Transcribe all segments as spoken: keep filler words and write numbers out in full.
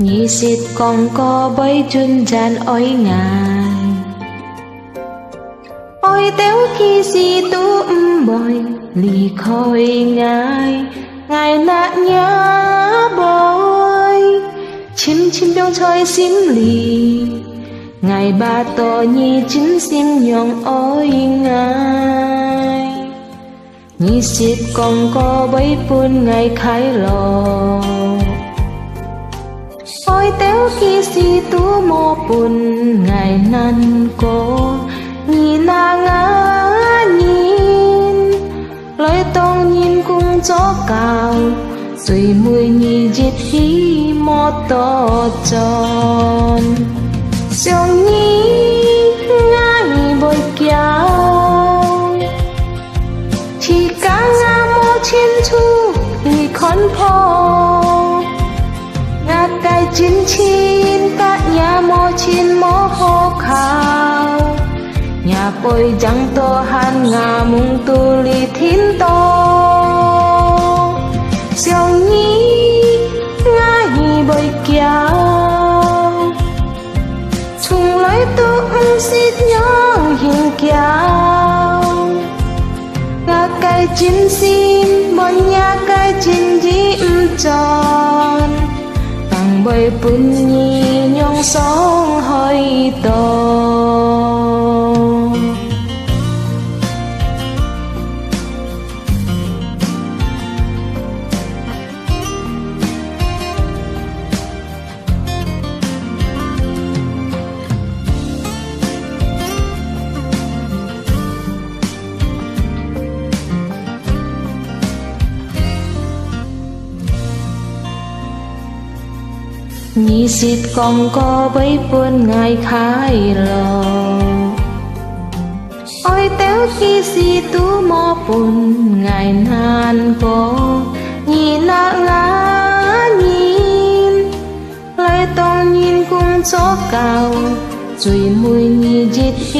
你識講過會準準愛𠊎，愛到幾時都毋會離開𠊎，𠊎哪也會深深放在心裡，𠊎恅著你真心樣愛𠊎。 你識講過會分𠊎快樂，愛到幾時都莫分𠊎難過。你若𠊎人，來當人工做狗， 最尾日子莫倒轉。想你𠊎會噭，自家𠊎無清楚去看破。𠊎个真情甲若無親無好靠，若背影都還𠊎夢肚裡聽到。 想你𠊎會噭，從來都毋識仰形噭。𠊎个真心問若个真意毋轉，正會分你仰傷害到。 你識講過會分𠊎快樂，愛到幾時都莫分𠊎難過。你若𠊎人，來當人工做狗， 最尾日子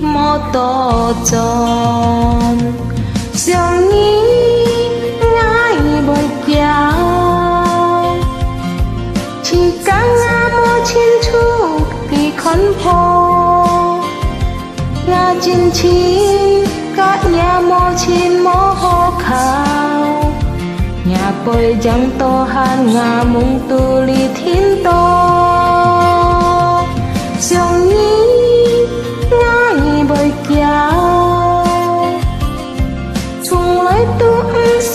莫倒轉。想你𠊎會噭，自家𠊎無清楚去看破。若真情甲若無親無好靠， 若背影都還𠊎夢肚裡聽到。想你𠊎會噭，從來都毋識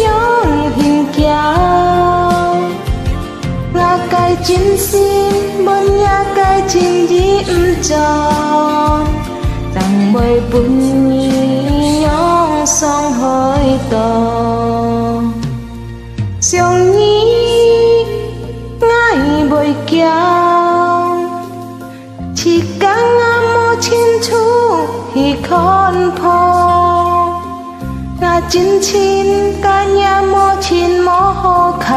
仰形噭。 若个真心問若个真意毋轉，正會分你仰傷害到。想你𠊎會噭，自家𠊎無清楚去看破。若真情甲若無親無好靠，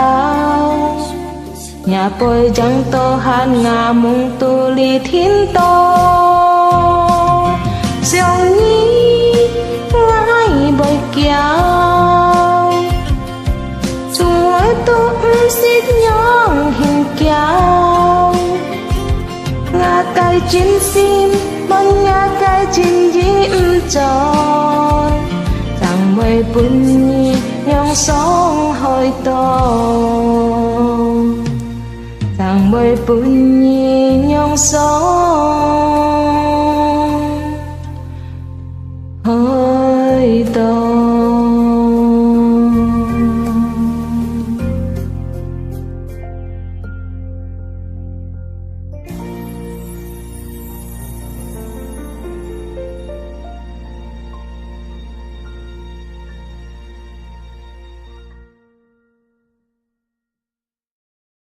若背影都還𠊎夢肚裡聽到。想你𠊎會噭，從來都毋識仰形噭。若个真心問若个真意毋轉，正會分你仰傷害到。 正會分你仰傷